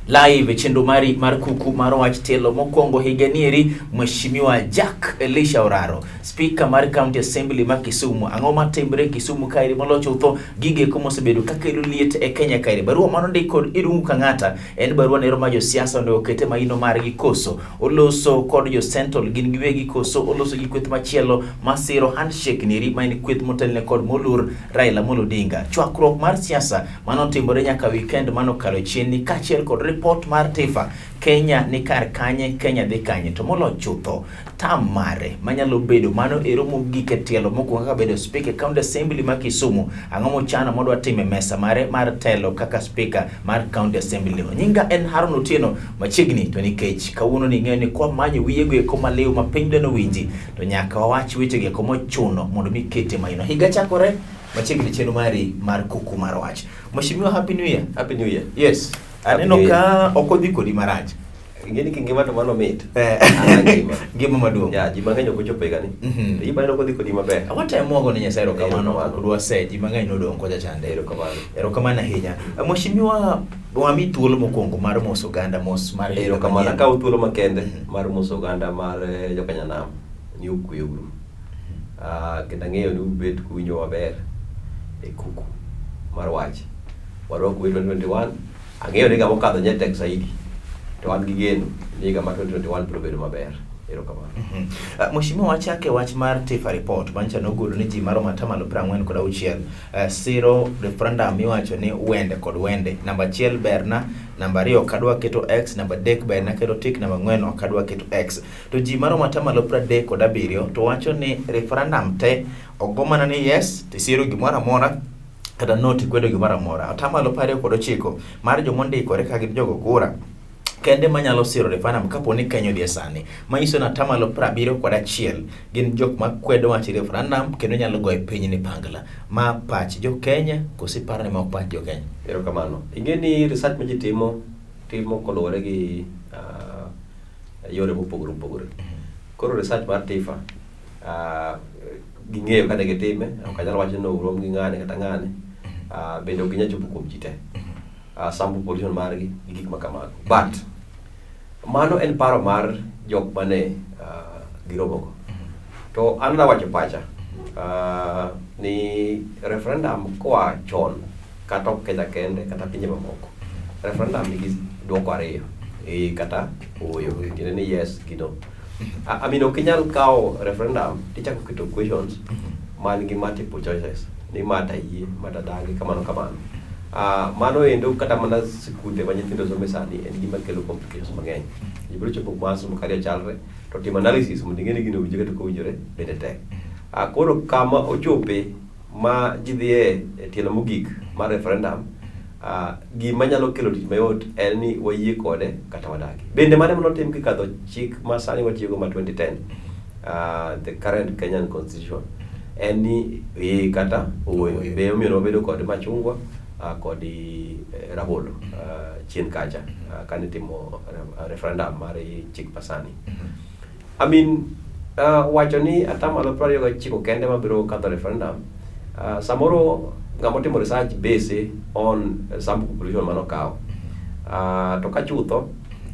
Live e chenro mari mar kuku mar wach tielo mokwongo higa nieri, Mheshimiwa Jack Elisha Oraro, Speaker mar County Assembly ma Kisumu. Ang'o matimre Kisumu kaeri molo chutho gigeko mosebedo kakelo liet e Kenya kaeri? Barua manondik kod Irungu Kang'ata en barua nero ma josiasa onego okete maino margi koso oloso kod jo Central gin giwegi koso oloso gi kweth machielo masiro handshake nieri ma en kweth motelne kod moluor Raila Amolo Odinga. Chwakruok mar siasa manotimore nyaka weekend manokalo chien ni kaachiel kod ripot mar TIFA Kenya ni kar kanye, Kenya dhi kanye, to molo chutho tam mare manyalo bedo mano ero mogik e tielo mokwongo kaka bedo speaker e County Assembly ma Kisumu. Ang'o mochano modwa timo e mesa mare mar telo kaka speaker mar County Assembly? Nyinga en Haron Otieno machiegni to nikech kawuono ni ing'eyo ni kwamanyo wiyego eko maliw ma piny deno winji to nyaka wawach wechego eko mochuno mondo mi kete maino. Higa chakore machiegni chenro mari mar kuku mar wach. Mheshimiwa, Happy New Year. Happy New Year. Yes. Aneno ka ok odhi kodi marach. Ing'eni kingima to mano mit. An ngima. Ngima maduong'. Ya, ji mang'eny ok ochopo higani. To iba ok odhi kodi maber. Watemo wago ne Nyasaye erokamano, ok dwa se ji mang'eny nodong' kocha chande. Erokamano. Erokamano ahinya. Mheshimiwa, wami thuolo mokwongo mar moso oganda mos mar higa Erokamano. manyien. Akawo thuolo makende mar moso oganda mar Jokanyanam ni okwe uru. Kendo ang'eyo ni ubet kuwinjo maber e kuku mar wach. Warwak we 2021. Ang'eyo ni higa mokadho nye tek saidi. To an gi geno ni higa mar 2021 biro bedo maber. Erokamano. Mheshimiwa, wachake wach mar TIFA report manyicha nogolo ni ji maromo atamalo 46 siro referendum miwacho ni wende kod wende. Namba 1 berna, namba 2 ok adwa keto X, namba 3 berna keto tick, namba 4 ok adwa keto X. To ji maromo atamalo 37 to wacho ni referendum te ogo mana ni yes tisiro gimoro amora kata no tikwedo gimoro amora. Atamalo 29 mar jomondikore ka gin jogo kura kende manyalo siro referendum kapo ni Kenya odhi e sani, manyiso ni atamalo 71 gin jok makwedo wach referendum kendo nyalo goyo piny ni pangla. Ma pach jo Kenya koso iparo ni ma ok pach jo Kenya? Erokamano. Ing'e ni research ma ji timo, timo koluwore gi yore mopogore opogore. Koro research mar TIFA, ging'eyo kane gitime, ok anyal wacho ni orom gi ng'ane kata ng'ane, bende ok ginyal chopo kuom ji te. Sample population margi gi gik ma kamago. But mano en paro mar jok mane giromogo. To an nawacho pacha ni referendum koa chon kata ok Kenya kende kata pinje mamoko. Referendum nigi duoko ariyo, ee kata ooyo, tiende ni yes gi no. I mean ok inyal kawo referendum tichako keto questions man gi multiple choices ni ma tayie, ma tadagi, kamano kamano. Mano endo kata mana sikunde ma nyithindo some sani en gima kelo complications mang'eny. Ji biro chopo kuma somo kariyo chalre to timo analysis mondo ing'e ni gino owinjore kata ok owinjore bende tek. Koro kama ochope ma ji dhiye e tielo mogik mar referendum, gima nyalo kelo tich mayot en ni wayie kode kata wadagi. Bende mano ema notim kikadho chik ma sani watiyogo ma 2010, the current Kenyan constitution, en ni ee kata ooyo. Be omiyo wabedo kod machungwa kod rabolo chien kacha kane itimo referendum mar chik masani. I mean, wacho ni atamalo 29 kende mabiro kadho referendum, samoro ng'ama otimo research base on sample population manokawo. To ka chutho,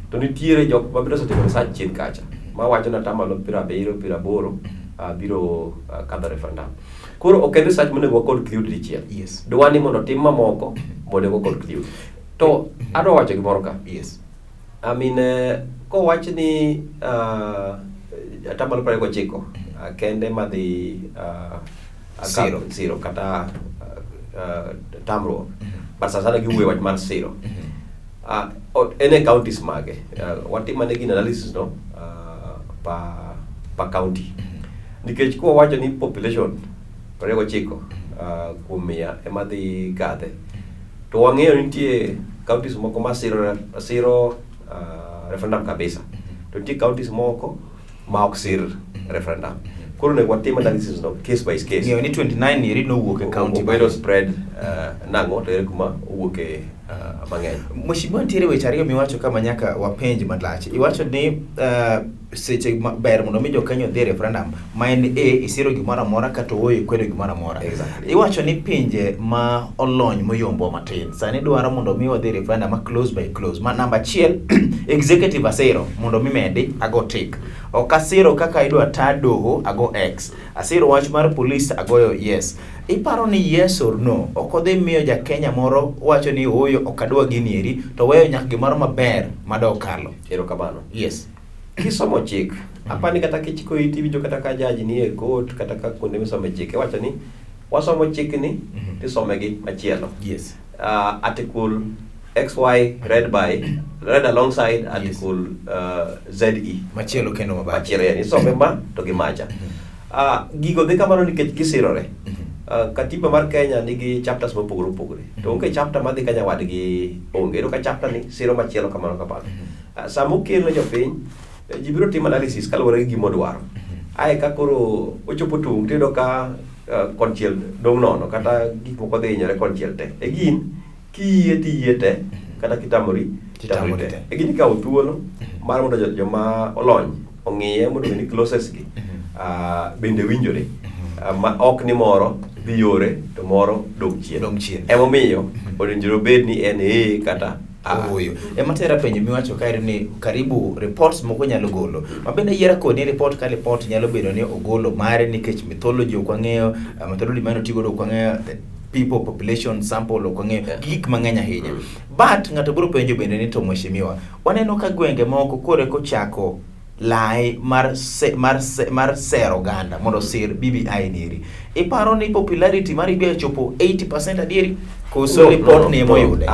to nitiere jok mabiro osetimo research chien kacha, mawacho ni atamalo 70, 80 biro kadho referendum. Koro ok en research monego wa conclude dichiel. Yes. Dwa ni mondo otim mamoko mondo wa conclude. To adwa wacho gimoro ka. Yes. I mean, kowach ni atamalo 29 kende madhi Siro. siro kata tamruok. But sana sana giwuoyo wach mar siro. En e counties mage. Watim ane gin analysis no pa county. Nikech kwa wacho ni population 29 kuom 100 ema dhi kadhe. To wang'eyo nitie counties moko ma siro referendum kabisa. To nitie counties moko ma ok sir referendum. Koro onego watim analysis no case by case. Ng'eyo ni 29 ni nowuok e county. Obedo spread nang'o to ere kuma owuok e mang'eny. Mheshimiwa, nitiere weche ariyo miwacho kama nyaka wapenj malach. Iwacho ni Seche ma ber mondo mi jo-Kenya odhi e referendum ma en A isiro gimoro amora kata ooyo ikwedo gimoro amora. Iwacho ni pinje ma olony moyombo matin sani dwaro mondo mi wadhi e referendum ma clause by clause. Ma namba achiel executive asiro mondo mi medi ago tick. Ok asiro kaka idwa ta doho ago X. Asiro wach mar police agoyo yes. Iparo ni yes or no ok odhi miyo ja Kenya moro wacho ni ooyo ok adwa gini eri to weyo nyaka gimoro maber madokalo. Erokamano. Yes. Kisomo chik, apani kata kichiko iti iwinjo kata ka judge ni e court kata ka kuonde misome chik, iwacho ni wasomo chikni tisome gi machielo. Article XY read by read alongside article ZE. Machielo kendo maber. Machielo yani isome ma to gi macha. Gigo dhi kamano nikech gisirore. Katiba mar Kenya nigi chapters mopogore opogore. To onge chapter madhi ka nyawadgi onge. Iyudo ka chapter ni siro machielo kamano kamano. Sama okel ne jopiny, ji biro timo analysis kaluwore gi gima odwaro. Ae ka koro ochopo tung' tiyudo ka konchiel dong' nono kata gik moko dhi hinyore konchiel te. E gin kiyie tiyie te kata kitamori Titamori titamori te. te. E gin ikawo thuolo mar mondo joma olony ong'iye mondo ong'e ni clauses gi bende winjore. Ma ok ni moro dhi yore to moro dong' chien. Dong' chien. Emomiyo owinjore obed ni en ee kata Ooyo. Ema tera penjo miwacho kaeri ni karibu reports moko nyalo golo. Ma bende ayiera kodi ni report ka report nyalo bedo ni ogolo mare nikech mythology ok wang'eyo, methodology mane otigodo ok wang'eyo, the people population sample ok wang'eyo, gi gik mang'eny ahinya. But ng'ato biro penjo bende ni to mheshimiwa, waneno ka gwenge moko koro eka ochako lai mar se, mar se, mar sero oganda mondo osir BBI nieri. Iparo ni popularity mar BBI ochopo 80% adieri? Koso No, report no, ni no. emoyude?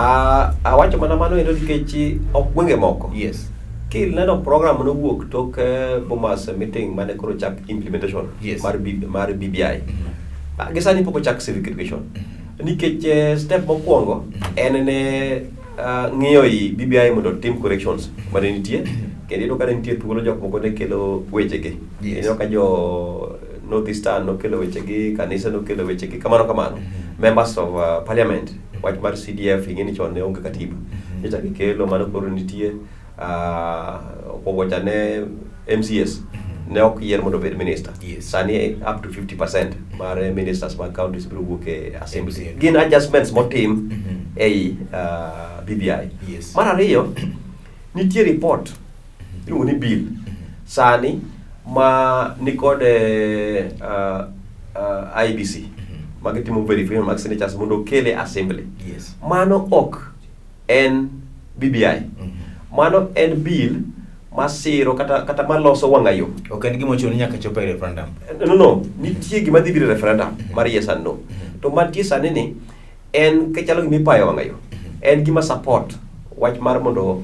Awacho mana mano endo nikech ok gwenge moko. Yes. Kineno program nowuok tok Bomas meeting mane koro chak implementation mar BBI. Gi sani pok ochak civic education. Nikech step mokwongo en ne ng'iyo i BBI mondo otim corrections mane nitie. Kendo iyudo ka ne nitie thuolo jok moko ne kelo wechegi. Iyudo ka jo North Eastern nokelo wechegi, kanisa nokelo wechegi, kamano kamano. Members of parliament, wach mar CDF ing'e ni chon ne onge katiba. Nyocha gikelo mano koro nitie. Okwongo cha ne MCS ne ok yier mondo obed minister. Sani up to 50% mar ministers mag counties biro wuok e assembly. MCA. Gin adjustments motim ei BBI. Mar ariyo, nitie report iluongo ni bill sani ma nikod IEBC ma gitimo verification mag signatures mondo okele assembly. Mano ok en BBI. Mano en bill masiro kata maloso wang'ayo. Ok en gima ochuno ni nyaka chop e referendum. No, no, nitie gima dhi biro e referendum mar yes and no. To mantie sani ni en chalo gima ipayo wang'ayo. En gima support wach mar mondo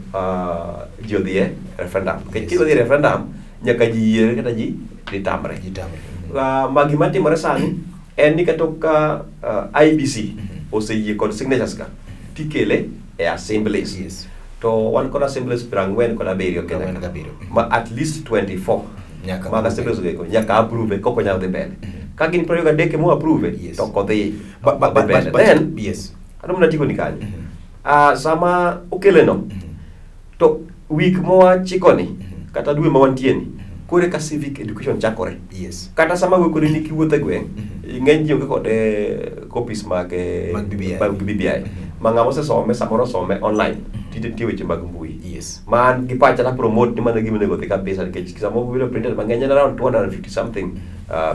ji odhi e referendum. Nikech kidhi e referendum nyaka ji yiere kata ji tamre. Ji tamre. Ma gima timore sani en ni kata ka IEBC oseyie kod signatures ka tikele e assemblies. To wan kod assemblies 47 Kenya Prang'wen ka. gabiriyo. Ma at least 24 Nyaka mag approve. assemblies go nyaka approve kok onyal dhi mbele. Ka gin 23 ema approve to ok odhi But, odhi mbele. Then adwa mana tieko ni kanyo. Sama okele no to week mowachiko ni kata dwe ma wantie ni koro eka civic education chakore. Kata sama wuoyo kodi ni kiwuotho e gweng', ng'eny ji onge kod copies mag Mag BBI. mag BBI. Ma ng'ama osesome samoro osome online tinde nitie weche mag mbui. Ma an gi pacha na promote ni mano e gima onego odhi kabisa nikech sama obedo printed mang'eny en around 250 something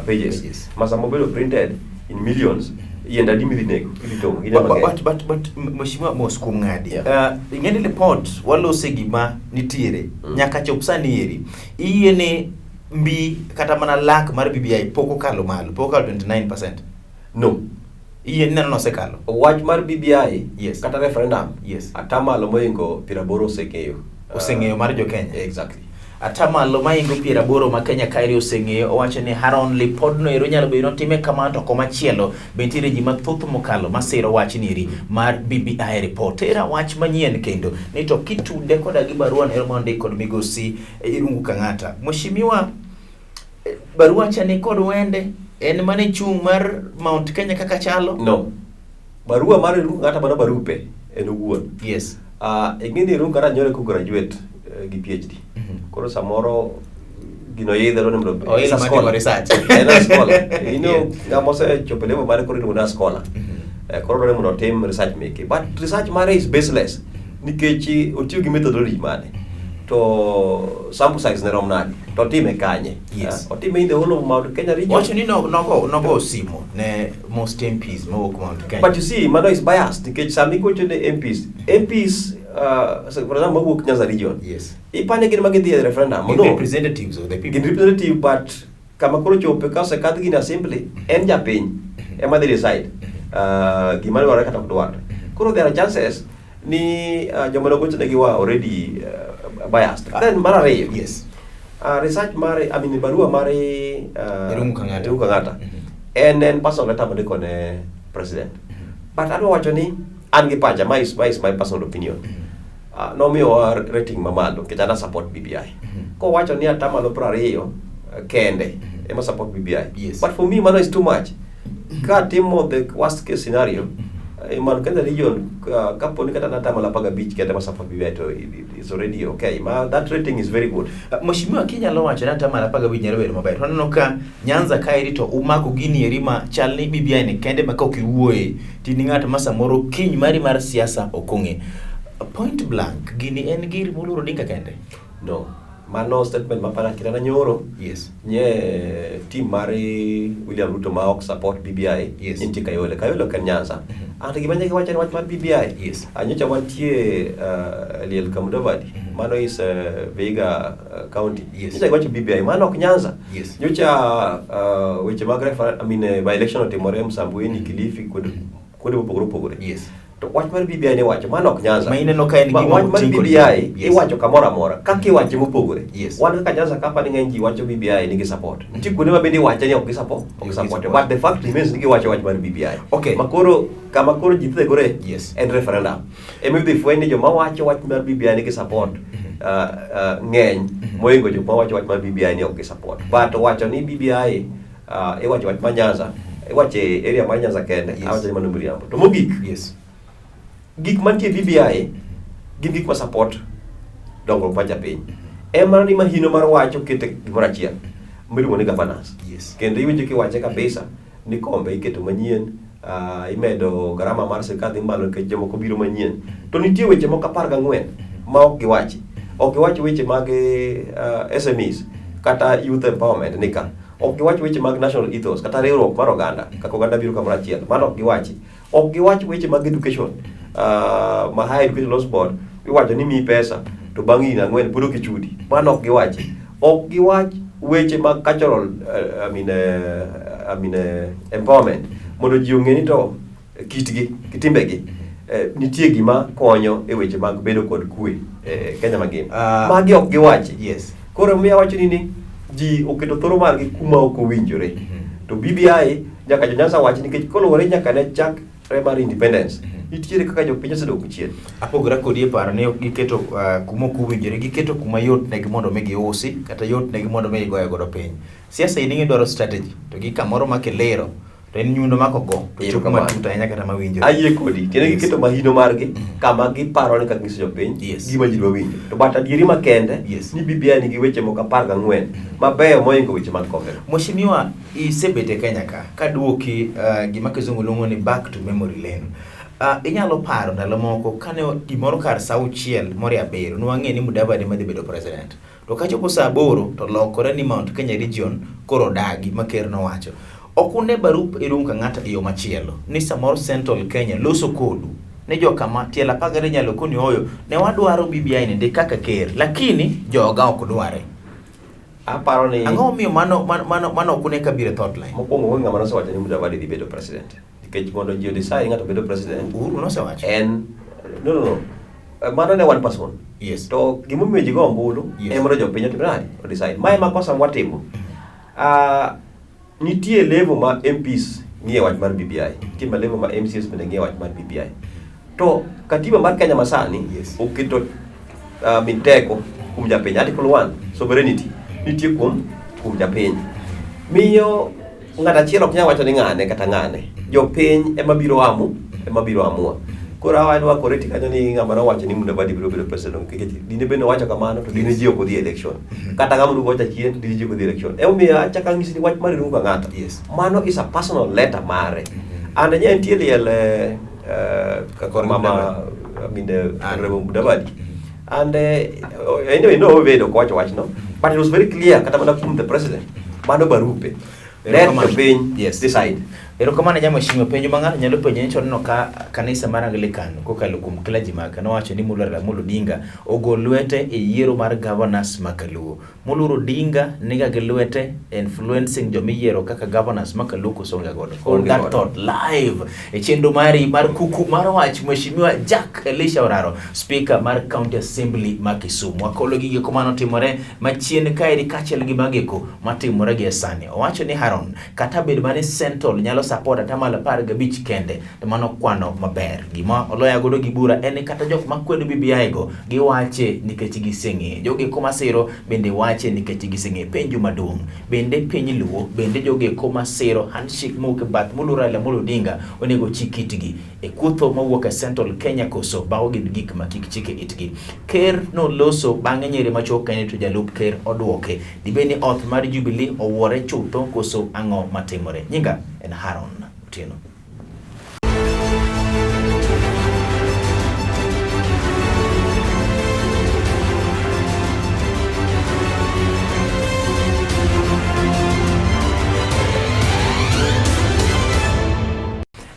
pages. Ma sama obedo printed in millions yiende adi midhi nego idhi tong'o gin But, mang'eny. but Mheshimiwa Mos kuom ng'adi. Ing'e ni report walose gima nitiere nyaka chop sani eri. Iyie ni mbi kata mana lak mar BBI pok okalo malo, pok okalo 29%. No. Iyie ni neno nosekalo. Wach mar BBI kata referendum atamalo mohingo 80 oseng'eyo. Oseng'eyo mar jo Kenya. Exactly. Atamalo mahingo 80 ma Kenya kaeri oseng'eyo owacho ni Haron lipodno ero nyalo bedo notime kamano to komachielo be nitiere ji mathoth mokalo masiro wach nieri mar BBI report. Era wach manyien kendo ni to kitude koda gi barua no ero mondik kod migosi Irungu Kang'ata. Mheshimiwa, barua cha ni kod wende en mane chung' mar Mount Kenya kaka chalo? No. Barua mar Irungu Kang'ata mano barupe en owuon. Ing'e ni Irungu Kang'ata nyoro ko graduate gi PhD. Koro samoro gino idhe dwaro ni mondo Oil is a mar scholar. timo research. En a scholar. You know, Yes. ng'ama osechopo e level mare koro iluongo ni a scholar. Koro dwaro ni mondo otim research meke. But research mare is baseless nikech otiyo gi methodology mane to sample size ne rom nade to otime kanye. Yes. Otime in the whole of Mount Kenya region. Wacho ni nogo simo ne most MPs mowuok Mount Kenya. But you see, mano is biased nikech sama igocho ne MPs, MPs so for example mawuok Nyanza region, Yes. ipani gin ma gidhi e referendum. Gin No. representatives of the people. Gin representative but kama koro chope ka osekadh gini assembly en japiny ema dhi decide gima dwarore kata ok dwarre. Koro there are chances ni joma nogochonegi wa already biased. Then mar ariyo, Yes. Research mare, I mean barua mare Irungu Kang'ata. Irungu Kang'ata. En personal letter mondiko ne president. But adwa wacho ni an gi pacha, my is my personal opinion. Nomiyowa rating mamalo nikech an a support BBI. Kowacho ni atamalo 20 kende ema support BBI. Yes. But for me mano is too much. Ka timo the worst case scenario, in Mount Kenya region kapo ni kata atamalo 15 kende ema support BBI to it's already okay. Ma, that rating is very good. Mheshimiwa, kinyalo wacho ni atamalo 15 nyalo bedo maber. To aneno ka Nyanza kaeri to umako gini eri ma chal ni BBI ni kende ma ka ok iwuoye to in ng'at ma samoro kiny mari mar siasa ok ong'e. Point blank, gini en gir moluor Odinga kende? No. Mano statement mapana kirana nyoro. Yes. Nye team mar William Ruto ma ok support BBI Yes. nitie Kayole. Kayole ok en Nyanza. And gima ne giwacho en wach mar BBI. Yes. Nyocha wantie Liel Kamudavadi. Mano is Vihiga County. Yes. Nyocha giwacho BBI. Mano ok Nyanza. Yes. Nyocha weche mag I mean, by election otimore Msambweni, Kilifi, kuonde mopogore opogore. Yes. To wach mar BBI ne iwacho, mano ok Nyanza. Ma ineno ka en gima wach mar oting' kod BBI Yes. iwacho kamoro amora, kaka iwache mopogore. Yes. Wan kaka Nyanza ka pani ng'eny ji wacho BBI nigi support. Nitie kuonde ma bende iwache ni ok gi support, ok Ok support. support. But the fact remains ni giwacho wach mar BBI. Okay. Makoro kama koro ji thegore Yes. en referendum. Ema idhi fweny ni joma wacho wach mar BBI nigi support ng'eny mohingo joma wacho wach mar BBI ni ok gi support. But wacho ni BBI iwacho wach mar Nyanza, iwacho e area mar Nyanza kende, Yes. awacho ni mano miriambo. To mogik, Yes. gik mantie e BBI gin gik ma support dongruok mar japiny. En mana ni mahino mar wach okete gimoro achiel miluongo ni governance. Yes. Kendo iwinjo kiwache kabisa ni kombe iketo manyien, imedo garama mar sirkal dhi malo nikech jomoko biro manyien. To nitie weche moko 14 ma ok giwachi. Ok giwach weche mag SMEs kata youth empowerment ni ka. Ok giwach weche mag national ethos kata riwruok mar oganda kaka oganda biro kamoro achiel. Mano ok giwachi. Ok giwach weche mag education ma Higher Education Loans Board iwacho ni miyi pesa to bang' higni 4 pod ok ichudi. Mano ok giwachi. Ok giwach weche mag cultural I mean, empowerment mondo ji ong'e ni to kitgi gi timbegi nitie gima konyo e weche mag bedo kod kwe e Kenya mangima. Magi ok giwachi. Yes. Koro miyo awacho ni ji oketo thoro margi kuma ok owinjore. To BBI nyaka jo Nyanza wach nikech koluwore nyaka ne chak mar independence nitiere kaka jopiny osedok chien. Apogora kodi e paro ni ok giketo kuma ok owinjore, giketo kuma yot negi mondo mi giusi kata yot negi mondo mi gigoye godo piny. Siasa in ing'e dwaro strategy to gi kamoro ma kiliro to en nyundo ma kogo to chopo Erokamano. matut ahinya kata mawinjore. Ayie kodi, kendo Yes. giketo mahino margi kama giparo ni kaka nyiso jopiny Yes. gima ji dwa winjo. To but adieri makende Yes. ni BBI nigi weche moko 14 mabeyo mohingo weche mag kombe. Mheshimiwa, isebet e Kenya ka kaduoki gima kizungu luongo ni back to memory lane. Inyalo paro ndalo moko kane gimoro kar saa 6 moriyo 7 nwang'e ni Mudavadi madhi bedo president. To kachopo saa 8 to lokore ni Mount Kenya region koro dagi ma ker nowacho. Ok une barup Irungu Kang'ata e yo machielo ni samoro Central Kenya loso kodu ni jokama tielo 12 nyalo koni oyo ne wadwaro BBI ni ndi kaka ker lakini joga ok dware. Aparo ni Ang'o momiyo mano ok une kabiro e thought line? Mokwongo onge ng'ama nosewacho ni Mudavadi dhi bedo president. Nikech mondo ji odecide ng'ato bedo president Uhuru nosewacho. en no. Mano ne one person. Yes. To gimomiyo ji go ombulu Yes. en mondo jopiny otim nade? Odecide. Ma ema kosa mwatimo. Nitie level ma MPs ng'iye wach mar BBI. Nitie ma level ma MCAs bende ng'iye wach mar BBI. To katiba mar Kenya masani Yes. oketo teko kuom japiny. Article 1 sovereignty nitie kuom japiny. Miyo ng'at achiel ok nyal wacho ni ng'ane kata ng'ane. Jopiny ema biro amua. Koro awadwa koreti kanyo ni ng'ama nowacho ni Mudavadi biro bedo president nikech dine bed nowacho kamano to dine ji ok odhi e election. Kata ng'ama duogo wacho achien dine ji ok odhi e election. Emomiyo achako anyisi ni wach mar Irungu Kang'ata. Yes. Mano is a personal letter mare. And nye nitie liel Kor mama I mean, Anne. Honorable Mudavadi. And anyway, no obedo ok owacho wachno. But it was very clear kata mana kuom the president. Mano barupe. Let Erokamano. jopiny Yes. decide. Erokamano ja mheshimiwa, penjo ma ng'ato nyalo penjo ni to neno ka kanisa mar Anglican kokalo kuom clergy mage nowacho ni Moluor Raila Amolo Odinga ogol lwete e yiero mar governors ma Kaluo. Moluor Odinga niga gi lwete influencing jomiyiero kaka governors ma Kaluo koso onge godo. Hold Onge that godo. thought live e chenro mari mar kuku mar wach Mheshimiwa Jack Elisha Oraro, Speaker mar County Assembly ma Kisumu. Wakolo gige komano timore machien kaeri kaachiel gi mageko matimore gi e sani. Owacho ni Haron, kata bed mani Central nyalo support 15% kende, to mano kwano maber. Gima oloya godo gi bura en ni kata jok makwedo BBI go giwache nikech giseng'eyo. Jogo masiro bende wache nikech giseng'eyo. Penjo maduong', bende piny Luo, bende jogo eko masiro handshake mowuok e bath Moluor Raila Amolo Odinga onego chik itgi e kutho mawuok e Central Kenya koso bago gin gik ma kik chike itgi. Ker noloso bang'e nyiri machuok kende to jalup ker oduoke. Dibed ni oath mar Jubilee owuore chutho koso ang'o matimore? Nyinga en Haron Otieno.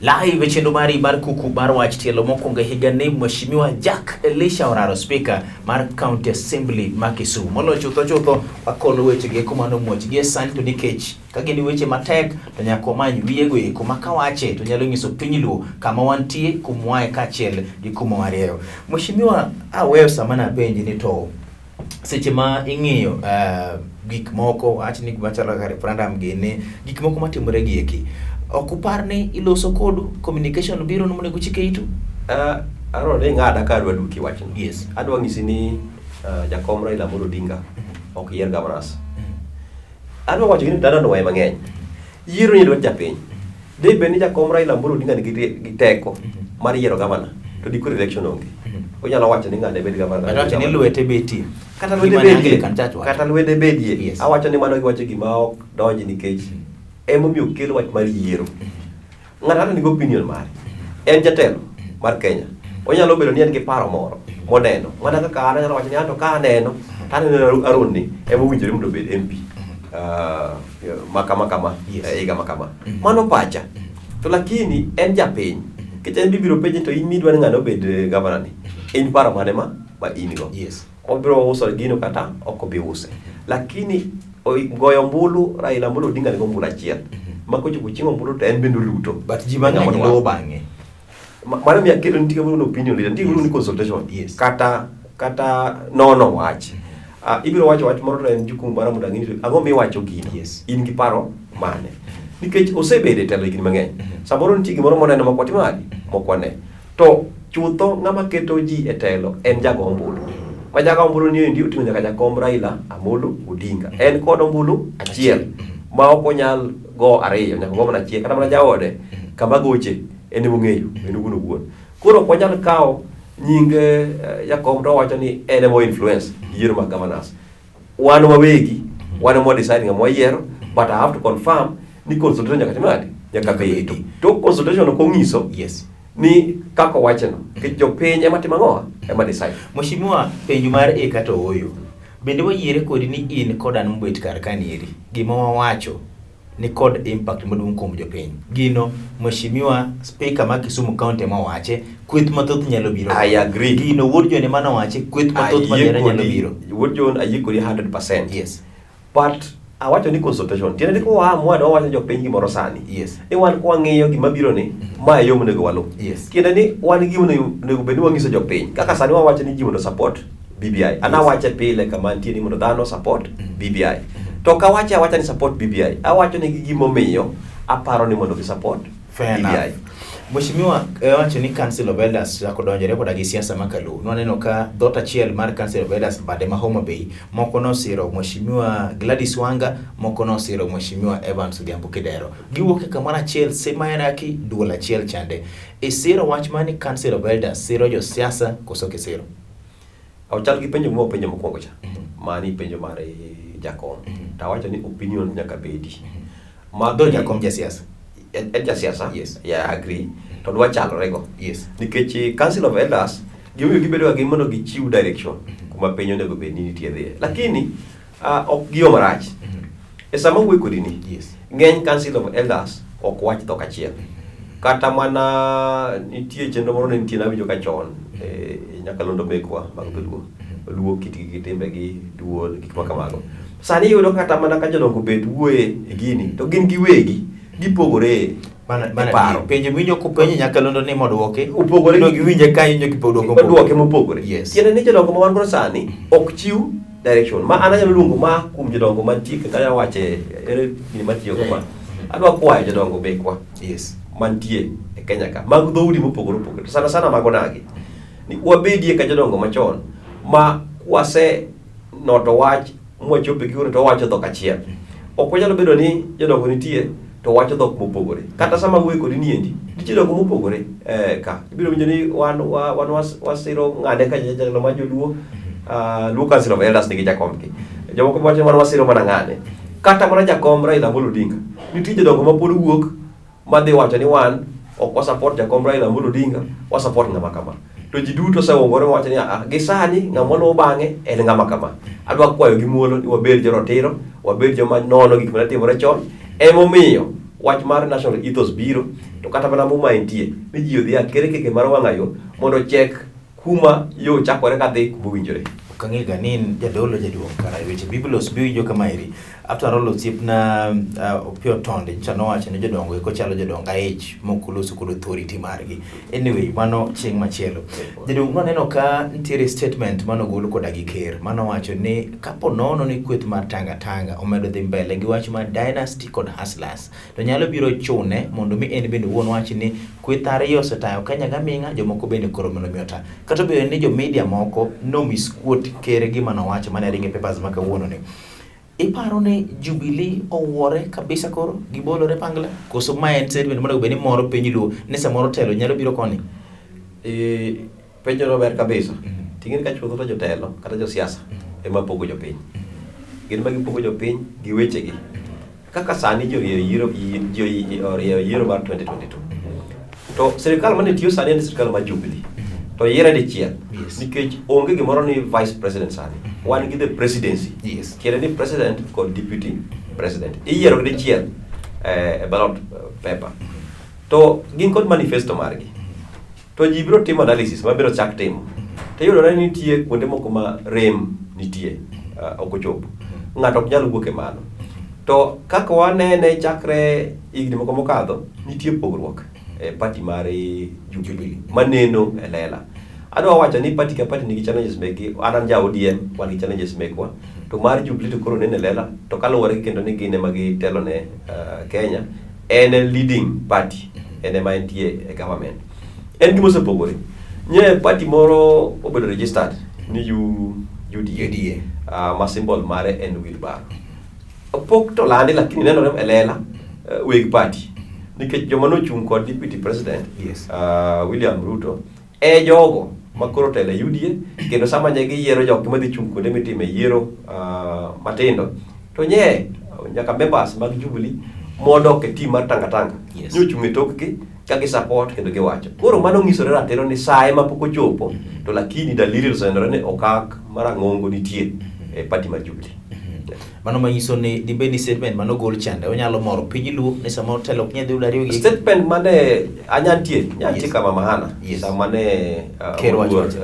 Live e chenro mari mar kuku mar wach tielo mokwongo e higa ni Mheshimiwa Jack Elisha Oraro, Speaker mar County Assembly ma Kisumu. Moloyo chutho chutho wakolo weche gi eko mano muoch gi e sani to nikech ka gin weche matek to nyaka wamany wiyego eko ma kawache to nyalo nyiso piny Luo kama wantie, kuma wae kaachiel gi kuma warieyo. Mheshimiwa, aweyo sama napenji ni to seche ma ing'iyo gik moko wach ni gima chalo kaka referendum gini gik moko matimore gi eki ok upar ni iloso kodu communication biro no monego chike itu Aaron, ne ing'ada ka adwa duoki wachno. Yes. Adwa nyisi ni jakom Raila Amolo Odinga ok yier governors. Adwa wacho ni dhano nwaye mang'eny. Yiero ni lwet japiny. De bed ni jakom Raila Amolo Odinga nigi gi teko mar yiero gavana to dikoro election onge. Onyalo wacho ni ng'ane bed gavana. But wacho ni lwete betie. Kata lwete Gima ne bedie. Anglican Church wacho. Kata lwete bedie. Yes. Awacho ni mano giwacho gima ok donji nikech emomiyo okel wach mar yiero. Ng'ato ang'ata nigi opinion mare. En jatelo mar Kenya. Onyalo bedo ni en gi paro moro moneno. Mana kaka an anyalo wacho ni anto ka aneno, to aneno Aaron ni ema owinjore mondo obed MP. Ma kama kama, Yes. higa ma kama. Mano pacha. To lakini en japiny. Nikech en bibiro penje to in midwa ni ng'ano obed gavana ni. In paro mane ma ma in go. Yes. Obiro uso gino kata ok obi use. Lakini goyo ombulu Raila Amolo Odinga nigi ombulu achiel. Ma kochopo chieng' ombulu to en bende oluto. But ji mang'eny Ng'ama luwo bang'e. Mano miyo akelo nitie gimoro ni opinion leader, nitie gimoro ni consultation. Yes. Kata nono wach. Ibiro wacho wach moro to en jukumu mara mondo ang'e ni ang'o miwacho gino. Yes. In gi paro mane. Nikech osebedo e telo higni mang'eny. Samoro nitie gimoro moneno mok watim nade? Mok wane. To chutho ng'ama keto ji e telo en jago ombulu. Ma jago ombulu ni endi oting'o nyaka jakom Raila Amolo Odinga. En kod ombulu achiel ma ok onyal go ariyo, nyaka go mana achiel. Kata mana jaode kama goche en ema ong'eyo, en owuon owuon. Koro ok wanyal kawo nying jakom to wawacho ni en ema o influence yiero mag governors. Wan wawegi, wan ema wa decide ng'ama wayiero, but I have to confirm ni consultation nyaka tim nade? Nyaka Nyaka bedi. bedi. To consultation ok ong'iso Yes. ni kaka owacheno. Nikech jopiny ema timo ang'o? Ema decide. Mheshimiwa, penjo mar e kata ooyo. Bende wayiere kodi ni in kod an mobet kar kanieri, gima wawacho ni kod impact maduong' kuom jopiny. Gino, Mheshimiwa Speaker ma Kisumu County ema owache, kweth mathoth nyalo biro. I agree. Gino Wuod John ema nowache, kweth mathoth Ayie madera nyalo kodi. biro. Wuod John ayie kodi 100%. Yes. But awacho ni consultation. Tiende ni kowaamua ne wawacho jopiny gimoro sani. Yes. Ni wan kwang'iyo gima biro ni, ma e yo monego waluw. Yes. Tiende ni wan gi gima onego bed ni wang'iso jopiny. Kaka sani wawacho ni ji mondo support BBI. An Yes. awache pile kama nitie ni mondo dhano support BBI. To ok awache awacha ni support BBI. Awacho ni gi gimomiyo aparo ni mondo gi support Fair BBI. enough. Mheshimiwa wacho ni Council of Elders chako donjore koda gi siasa ma Kaluo. Nwaneno ka dhoot achiel mar Council of Elders bade ma Homa Bay moko nosiro Mheshimiwa Gladys Wanga, moko nosiro Mheshimiwa Evans Odhiambo Kidero. Giwuok e kamoro achiel, same hierarchy, duol achiel chande. Isiro wach mar ni Council of Elders siro josiasa koso kisiro? Ochal gi penjo mwapenjo mokwongo cha. Mani penjo mar jakom. To awacho ni opinion nyaka bedi. Ma Dho jakom jasiasa. En jasiasa. Yes. Yeah, I agree. To dwa chalore go. Yes. Nikech Council of Elders gimomiyo gibedo ga gi mondo gichiw direction kuma piny onego bed ni nitie dhiye. Lakini ok giyo marach. E sama wuoyo kodi ni, ng'eny Council of Elders ok wach dhok achiel. Kata mana nitie chenro moro ne nitie nawinjo ka chon e nyakalondo mekwa mag dholuo. Luo kitgi gi timbegi, duol, gik ma kamago. Sani iyudo kata mana ka jodongo bet wuoye e gini to gin giwegi gipogore Mana paro. Penjo miwinjo kopenji nyakalondo ni modwoki. Opogore. No giwinje ka injo kipodwoko. Odwoke mopogore. Yes. Tiende ni jodongo ma wan godo sani ok chiw direction. Ma an anyalo luongo ma kuom jodongo mantie kendo anyalo wache ere gini matiyo go ma. Adwa kwayo jodongo mekwa. Yes. Mantie e Kenya ka mag dhoudi mopogore opogore. To sana sana mag onagi. Ni wabedie ka jodongo machon ma kwase noto wach mwachopo e gikone to wawacho dhok achiel. Ok wanyalo bedo ni jodongo nitie to wacho dhok mopogore. Kata sama wuoyo kodi niendi, nitie jodongo mopogore ka. Ibiro winjo ni wan wan wasiro ng'ane ka jatelo mar joluo, Luo Council of Elders nigi jakombgi. Jomoko wacho ni wan wasiro mana ng'ane. Kata mana jakom Raila Amolo Odinga, nitie jodongo ma pod wuok madhi wacho ni wan ok wasupport jakom Raila Amolo Odinga, wasupport ng'ama kama. To ji duto osewongore wacho ni ah, gi sani ng'ama luwo bang'e en ng'ama kama. Adwa kwayo gi muolo ni wabed jorotiro, wabed joma nono gik mane timore chon. Emomiyo wach mar national ethos biro, to kata mana muma entie ni ji odhi akere keke mar wang'ayo mondo ochek kuma yo chakore kadhi kuma owinjore. Ok ang'e ga ni in jadolo jaduong' kara weche Biblos biwinjo kama eri. After all osiepna Opiyo Tondi nyocha nowacho ni jodongo eko chalo jodong aich mok oloso kod authority margi. Anyway, mano chieng' machielo. Jaduong' nwaneno ka nitiere statement manogol koda gi ker manowacho ni kapo nono ni kweth mar Tanga Tanga omedo dhi mbele gi wach mar dynasty kod hustlers to nyalo biro chune mondo mi en bende owuon wach ni kweth ariyo osetayo Kenya gaming'a jomoko bende koro mondo mi ota. Kata obedo ni jo media moko no misquote ker gima nowacho mane ringe papers ma kawuono ni. Iparo ni Jubilee owuore kabisa koro gibolore pangla koso ma en statement monego bed ni moro piny Luo ni samoro telo nyalo biro koni? Penjo no ber kabisa. Ting'eni ka chutho to jotelo kata josiasa ema pogo jopiny. Gin ema gipogo jopiny gi wechegi. Kaka sani ji orieyo yiero, ji orieyo yiero mar 2022. To sirikal mane tiyo sani en sirikal mar Jubilee. To yiere dichiel. Yes. Nikech onge gimoro ni vice president sani. Wan gi the presidency. Yes. Tiende ni president kod deputy president. Iyiero gi dichiel e ballot paper. To gin kod manifesto margi. To ji biro timo analysis ma biro chak timo. To iyudore ni nitie kuonde moko ma rem nitie ok ochopo. Ng'ato ok nyal wuok e mano. To kaka wanene chakre higni moko mokadho, nitie pogruok e party mar Jubilee maneno e lela. Adwa wacho ni party ka party nigi challenges mekgi. An an ja ODM, wan gi challenges mekwa. To mar Jubilee to koro neno e lela. To kaluwore kendo ni gin ema gitelo ne Kenya, en e leading party, en ema entie e government. En gima osepogore. Nye party moro obedo registered ni UDA. UDA. Ma symbol mare en wheelbarrow. Pok to landi lakini nenore e lela weg party. Nikech joma nochung' kod deputy president Yes. William Ruto e jogo ma koro telo e UDA kendo sama nye giyiero jok madhi chung' kuonde mitime yiero matindo to nye nyaka members mag Jubilee modok e team mar Tanga Tanga Yes. ni ochung' e tokgi ka gi support kendo giwacho. Koro mano nyisore ratiro ni saye ma pok ochopo to lakini dalili osenenore ni okak marang'ongo nitie e party mar Jubilee. Mano manyiso ni dibed ni statement manogol chande onyalo moro piny Luo ni samoro telo ok nyal dhi yudo ariyo gi Statement mane anyantie, nyantie Yes. kama mahana Yes. sama ne Ker wacho wachni.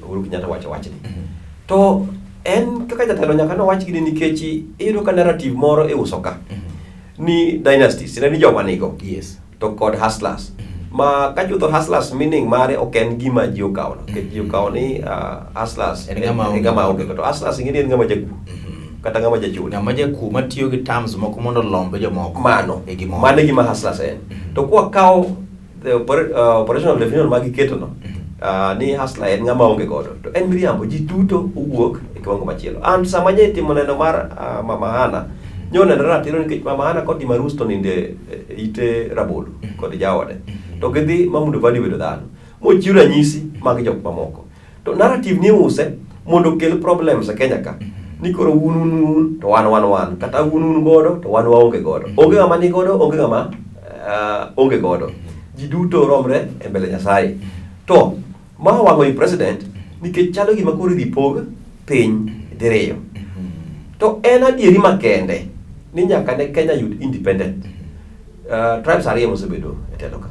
Uhuru Kenyatta wacho wachni. To en kaka jatelo nyaka nowach gini nikech iyudo ka narrative moro iuso ka ni dynasties, tiende ni joma nigo Yes. to kod hustlers. Ma ka chutho hustlers meaning mare ok en gima ji okawo no. Nikech ji okawo ni hustlers En ng'ama en ng'ama onge go. To hustlers ing'e ni en ng'ama jakuo kata ng'ama jachode. Ng'ama jakuo matiyo gi terms moko mondo olomb jomoko. Mano. E gimoro. Mano e gima hustlers en. To kwakawo the operational definition ma giketo no ni hustler en ng'ama onge godo to en miriambo. Ji duto owuok e kiwango machielo. And sama nye timo neno mar Mama Hana nyo nenore ratiro nikech Mama Hana kod Dimarus to ninde e ite rabolo kod jaode to gidhi ma Mudavadi obedo dhano mochiw ranyisi mag jok mamoko to narrative ni use mondo okel problems e Kenya ka ni koro un un un to wan wan wan kata un un godo to wan waonge godo, onge ng'ama ni godo, onge ng'ama onge godo, ji duto romre e mbele Nyasaye. To ma wang'o i president nikech chalo gima koro idhi pog piny diriyo. To en adieri makende ni nyaka ne Kenya yud independent, tribes ariyo mosebedo e telo ka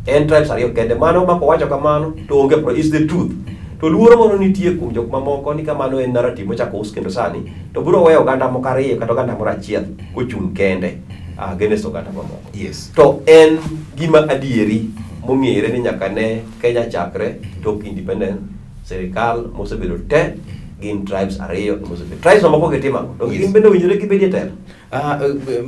en tribes ariyo kende. Mano mako wacho kamano to onge is the truth. To luoro moro nitie kuom jok mamoko ni kamano en narrative mochako us kendo sani to biro weyo oganda moko ariyo kata oganda moro achiel kochung' kende against oganda mamoko. To en gima adieri mong'ere ni nyaka ne Kenya chakre tok independence, sirikal mosebedo te gin tribes ariyo mosebedo. Tribes mamoko gitimo ang'o? Donge gin bende owinjore gibedie telo?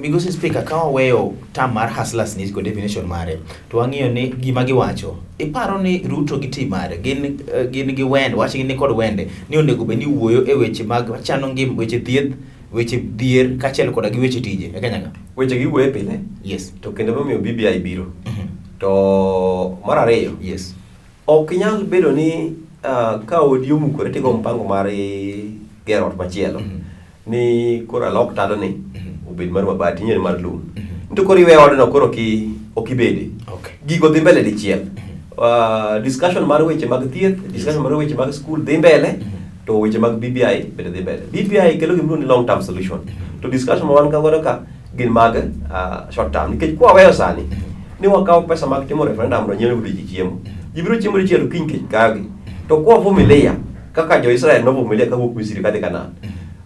Migosi Speaker, ka waweyo term mar hustlers ni kod definition mare, to wang'iyo ni gima giwacho, iparo ni Ruto gi team mare gin gi wende, wach gin kod wende ni onego bed ni wuoyo e weche mag chano ngim, weche thieth, weche dhier, kaachiel koda gi weche tije e Kenya ka? Weche giwuoye pile. To kendo momiyo BBI biro. To mar ariyo, ok nyal bedo ni ka odi omukore tigo mpango mar gero ot machielo ni koro alok tado ni obed mar mabati inyien mar lum to koro iwe odno koro ok ibede. Gigo dhi mbele dichiel. Discussion mar weche mag thieth, discussion mar weche mag school dhi mbele, to weche mag BBI bende dhi mbele. BBI kelo gima iluongo ni long term solution, to discussion ma wan godo ka gin mag short term nikech kwa weyo sani ni wakawo pesa mag timo referendum mondo nyiew godo ji chiemo, ji biro chiemo dichiel to kiny kech kayogi. To kwa vumilia kaka jo-Israel novumilia kawuok Misri kadhi Kanaan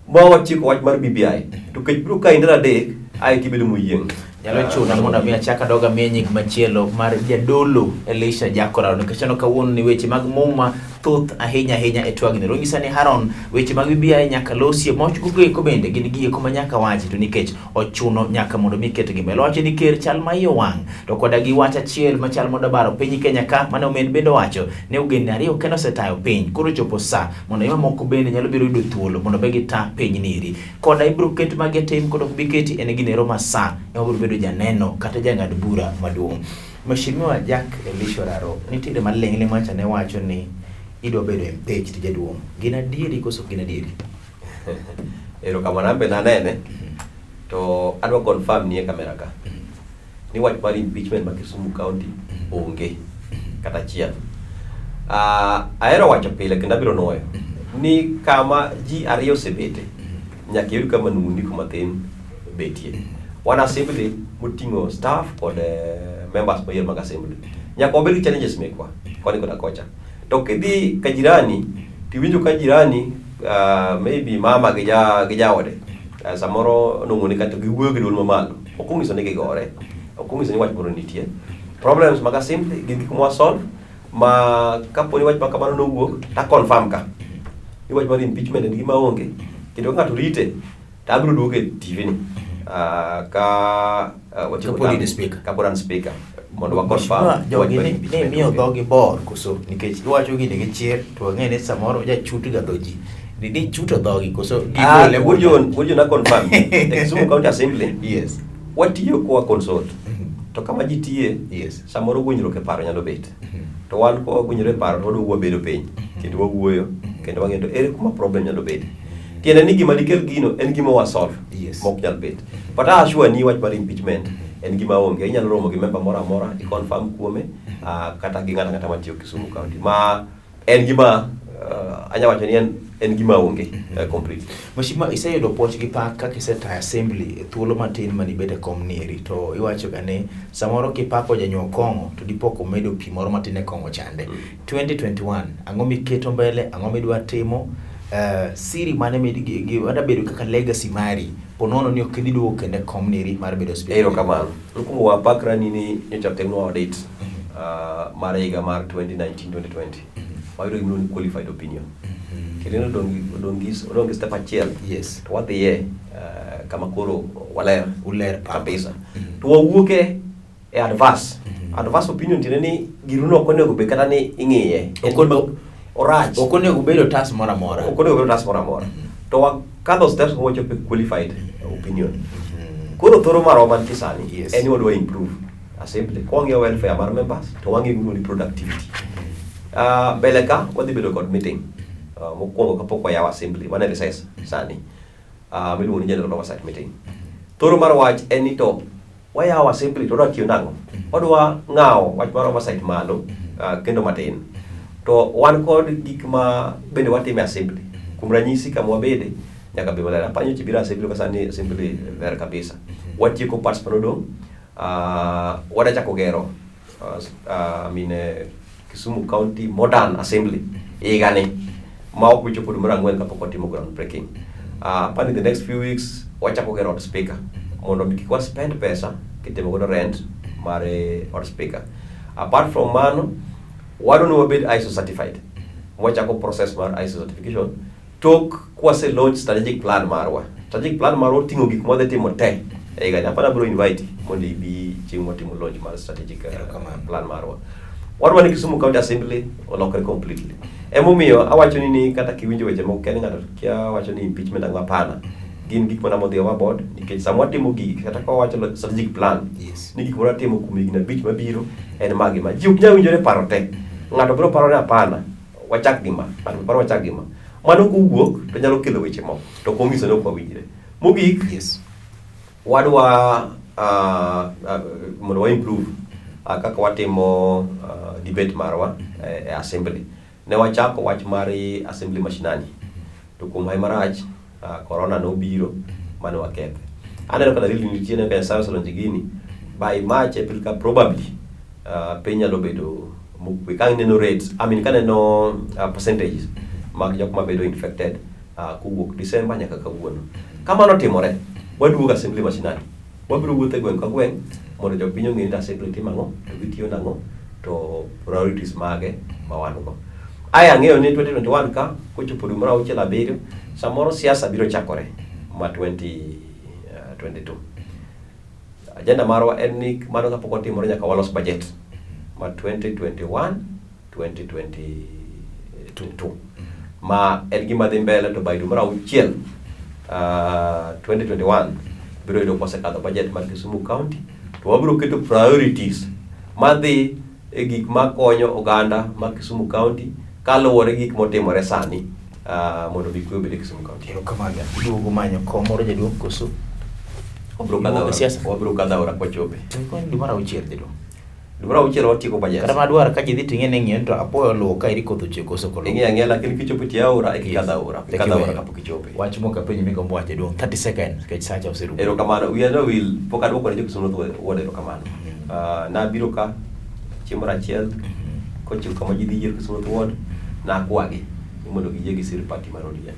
ma watieko wach mar BBI to kech biro kayi ndalo 3 ae tibedo moyieng'. Nyalo chuna mondo mi achak adog amiye nying machielo mar jadolo Elisha Jakoraro nikech aneno kawuono ni weche mag muma thoth ahinya ahinya e twagni. Ronyisa ni Haron weche mag BBI nyaka losie moch gogo eko bende gin gieko ma nyaka wachi to nikech ochuno nyaka mondo mi ketgi mbele. Owacho ni ker chal ma iye owang' to koda gi wach achiel machal mondo baro piny Kenya ka mane omen bende owacho ni ogendni ariyo kende osetayo piny koro chopo sa mondo mamoko bende nyalo biro yudo thuolo mondo be gita piny niri. Koda ibiro ket magi tim kod ok bi keti en ginero ma sa ema biro bedo janeno kata jang'ad bura maduong'. Mheshimiwa Jack Elisha Oraro, nitiere maling'ling' macha ne wacho ni idwa bedo impeached jaduong'. Gin adieri koso ok gin adieri? Erokamano, an be nanene to adwa confirm ni e kamera ka ni wach mar impeachment ma Kisumu County onge kata achiel. Ahero wacho pile kendo abiro nuoyo ni kama ji ariyo osebete nyaka iyud kama nung'uniko mathin betie. Wan assembly moting'o staff kod members moyier mag assembly. Nyaka wabed gi challenges mekwa koni koda kocha. To kidhi ka jirani tiwinjo ka jirani maybe mama gi ja gi jaode samoro nong'one kata giwuoyo gi duol mamalo, ok onyiso ni gigore, ok onyiso ni wach moro nitie. Problems mag assembly gin gik mwa solve ma kapo ni wach ma kamano nowuok ta confirm ka ni wach mar impeachment en gima onge kendo ka ng'ato rite to abiro duogo e TV ni ka watieko Kapod in term, speaker. Kapod an speaker mondo wa confirm Mheshimiwa, jogi wach mar ni impeachment miyo onge. dhogi bor koso nikech iwacho gini gi chir to wang'e ni samoro jachut ga dho ji. Ni chuto dhogi koso gigole Wuod John a confirm e Kisumu County Assembly watiyo kwa consult to kama ji tiye samoro winjruok e paro nyalo bet to wan kwa winjore e paro to waduogo wabedo piny kendo wawuoyo kendo wang'eyo to ere kuma problem nyalo bet. Tiende ni gima dikel gino en gima wa solve mok nyal bet. But I assure ni wach mar impeachment en gima onge. Inyalo romo gi member moro amora i confirm kuome kata gi ng'ato ang'ata matiyo Kisumu County ma en gima anya wacho ni en gima onge completely. Mheshimiwa, iseyudo puoch gi pak kaka isetayo assembly e thuolo matin manibet e kom nieri to iwacho ga ni samoro kipako janyuok kong'o to dipo komedo pi moro matin e kong'o chande. 2021 ang'o miketo mbele, ang'o midwa timo? Siri mane mada bedo kaka legacy mari ponono ni ok idhi duogo kendo e kom nieri mar bedo speaker? Erokamano. Mokwongo wapakra ni nyocha otimnwa audit mar higa mar 2019-2020. Wayudo gima iluongo ni qualified opinion. Kendo odong' gi step achiel. To wadhiye kama koro waler Uler pap. kabisa. To wawuok e adverse. Adverse opinion tiende ni giruno ok onego bed kata ni ing'iye. En gima orach. Ok onego bed otas moro amora. Ok onego bed otas moro amora. To wakadho steps mochopo e qualified opinion. Koro thoro marwa mantie sani en ni wadwa improve assembly. Kwang'iyo welfare mar members to wang'iyo gimiluongo ni productivity. Mbele ka wadhi bedo kod meeting mokwongo kapok wayawo assembly wan e recess sani miluongo ni general oversight meeting. Thoro mar wach en ni to wayawo assembly to wadwa tiyo nang'o? Wadwa ng'awo wach mar oversight malo kendo matin. To wan kod gik ma bende watimo e assembly. Kuom ranyisi kama wabede nyaka bed maler. Apanyo chi biro assembly ka sani assembly ler kabisa. Watieko parts manodong'. Wadwa chako gero Kisumu County Modern Assembly higani ma ok bi chopo dwe mar ang'wen kapok watimo ground breaking. Apani the next few weeks wachako gero od speaker mondo mi kik wa spend pesa kitimo godo rent mar od speaker. Apart from mano, wadwa ni wabed ISO certified. Wachako process mar ISO certification tok kwase launch strategic plan marwa. Strategic plan marwa oting'o gik mwadhi timo te e higani. Apani abiro invite mondo ibi chieng' mwatimo launch mar strategic plan marwa. Wadwa ni Kisumu County Assembly olokre completely. Emomiyo awacho ni kata kiwinjo weche moko kia ni ng'ato kia wacho ni impeachment ang'o hapana. Gin gik mana modhi overboard nikech sama watimo gigi kata ka wawacho strategic plan ni gik mwadwa timo kuom higni 5 mabiro en ma gi ma. Ji ok nyal winjore paro te. Ng'ato biro paro ni hapana wachak gi ma, ng'ato paro wachak gi ma. Mano kowuok to nyalo kelo weche moko to ok onyiso ni ok wawinjre. Mogik, wadwa mondo wa improve kaka watimo debate marwa e assembly. Ne wachako wach mar assembly mashinani to kuom hawi marach corona nobiro mane wakethe. Aneno ka dalili nitie ne ka Nyasaye oselonjo gini by March, April ka probably piny nyalo bedo mokwe. Ka aneno rates, I mean kaneno percentages mag jok mabedo infected kowuok December nyaka kawuono. Kamano timore, waduogo assembly mashinani. Wabiro wuotho e gweng' ka gweng' mondo jopiny ong'e ni assembly timo ang'o, to gitiyo nang'o, to priorities mage ma wan go. Ae ang'eyo ni 2021 ka kochopo dwe mar auchiel abiriyo, samoro siasa biro chakore ma 2022. Agenda marwa en ni mano kapok otimore nyaka walos budget ma 2021 2022 ma en gima dhi mbele to by dwe mar auchiel 2021 biro yudo kwasekadho budget mar Kisumu County to wabiro keto priorities madhi e gik makonyo oganda ma Kisumu County kaluwore gi gik motimore sani mondo mi kwe obed e Kisumu County. Erokamano. Iduogo manyo kom moro jaduong' koso? Wabiro kadho Iwuok e siasa? Wabiro kadho aora kwachope. To ikoni dwe mar auchiel jaduong'. Dwe mar auchiel watieko budget. Kata madwar ka ji dhi ting'e ni ng'iyo ni to apoyo oluwo ka eri koth ochwe koso ok oluwo. Ing'eyo ang'eya lakini kichopo e tie aora eka ikadho aora. Ok ikadho aora kapok ichope. Wach mok apenji migombo wacho jaduong' 30 seconds nikech sacha oserumo. Erokamano. Wiya nowil pok aduoko ne jo Kisumu North Ward erokamano. Nabiro ka chieng' moro achiel kochopo kama ji dhi yiero Kisumu North Ward nakwagi ni mondo giyie gisir party mar ODM.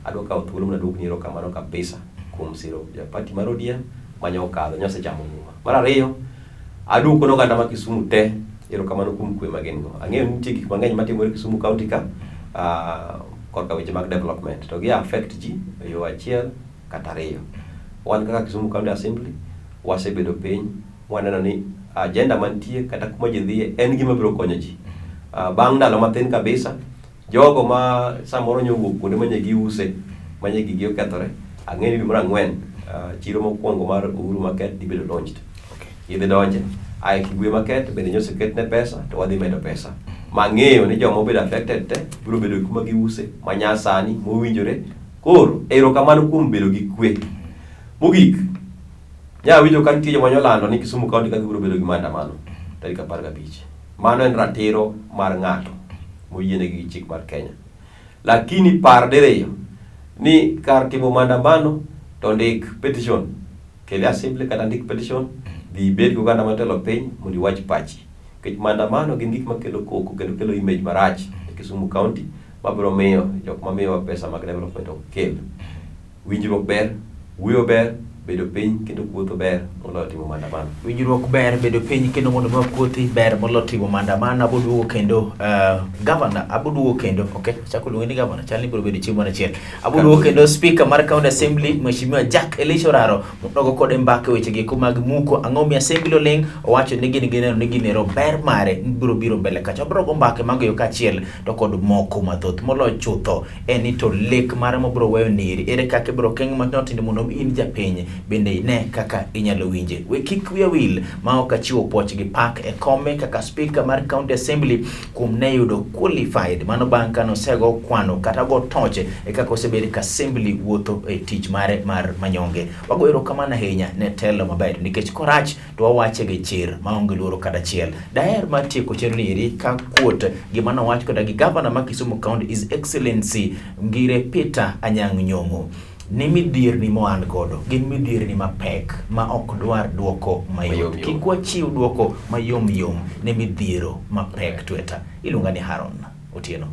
Adwa kawo thuolo mondo aduokni erokamano kabisa kuom siro ja party mar ODM manye okadho nyosechamo muma. Mar ariyo, aduoko ne oganda ma Kisumu te erokamano kuom kwe ma gin go. Ang'eyo ni nitie gik mang'eny matimore Kisumu County ka korka weche mag development to gi affect ji e yo achiel kata ariyo. Wan kaka Kisumu County Assembly wasebedo piny waneno ni agenda mantie kata kuma ji dhiye en gima biro konyo ji. Bang' ndalo mathin kabisa, jogo ma samoro nyowuok kuonde manye giuse, manye gigi okethore, ang'e ni dwe mar ang'wen chiro mokwongo mar Uhuru Market dhi bedo launched. Idhi donje. Ae Kibwe Market bende nyocha oketne pesa to wadhi medo pesa. Mang'eyo ni joma obedo affected te biro bedo kuma giuse manyasani mowinjore. Koro erokamano kuom bedo gi kwe. Mogik, nya winjo ka nitie joma nyolando ni Kisumu County ka gibiro bedo gi maandamano tarik 15. Mano en ratiro mar ng'ato moyienegi gi chik mar Kenya. Lakini par diriyo ni kar timo maandamano to ndik petition, kel e assembly kata ndik petition, dhi ibed gi oganda matelo piny mondo iwach pachi. Nikech maandamano gin gik makelo koko kendo kelo image marach e Kisumu County mabiro miyo jok mamiyowa pesa mag development ok kel. Winjruok ber, wuoyo ber, Bedo piny kendo kuotho ber moloyo timo maandamano. Winjruok ber, bedo piny kendo mondo mi wakuothi ber moloyo timo maandamano. Abo duogo kendo governor, abo duogo kendo, okay, chako luonge ni governor, chal ni biro bedo chieng' moro achiel. Abo duogo kendo speaker mar county assembly Mheshimiwa Jack Elisha Oraro mondo kode mbaka e weche geko mag muko. Ang'o mi assembly oling'? Owacho ni gin gineno ni ginero ber mare biro biro mbele kacha. Wabiro go mbaka mago yo kaachiel to kod moko mathoth moloyo chutho en ni to lek mare mobiro weyo niri ere kaka ibiro keng matindo tindo mondo mi in japiny bende ine kaka inyalo winje. We kik wiya wil ma ok achiwo puoch gi pak e kome kaka speaker mar county assembly kuom ne yudo qualified mano bang' kane osego kwano kata go toch e kaka osebed ka assembly wuotho e tich mare mar manyonge. Wago erokamano ahinya ne telo maber nikech korach to wawache gi chir maonge luoro kata achiel. Daher mar tieko chenro ni eri ka kuot gima nowach koda gi gavana ma Kisumu County His Excellency Ngire Peter Anyang' Nyong'o ni midhierni moan godo gin midhierni mapek ma ok dwar duoko mayot. Mayom yom. Kik wachiw duoko mayom yom ne midhiero mapek tweta. Iluonga ni Haron Otieno.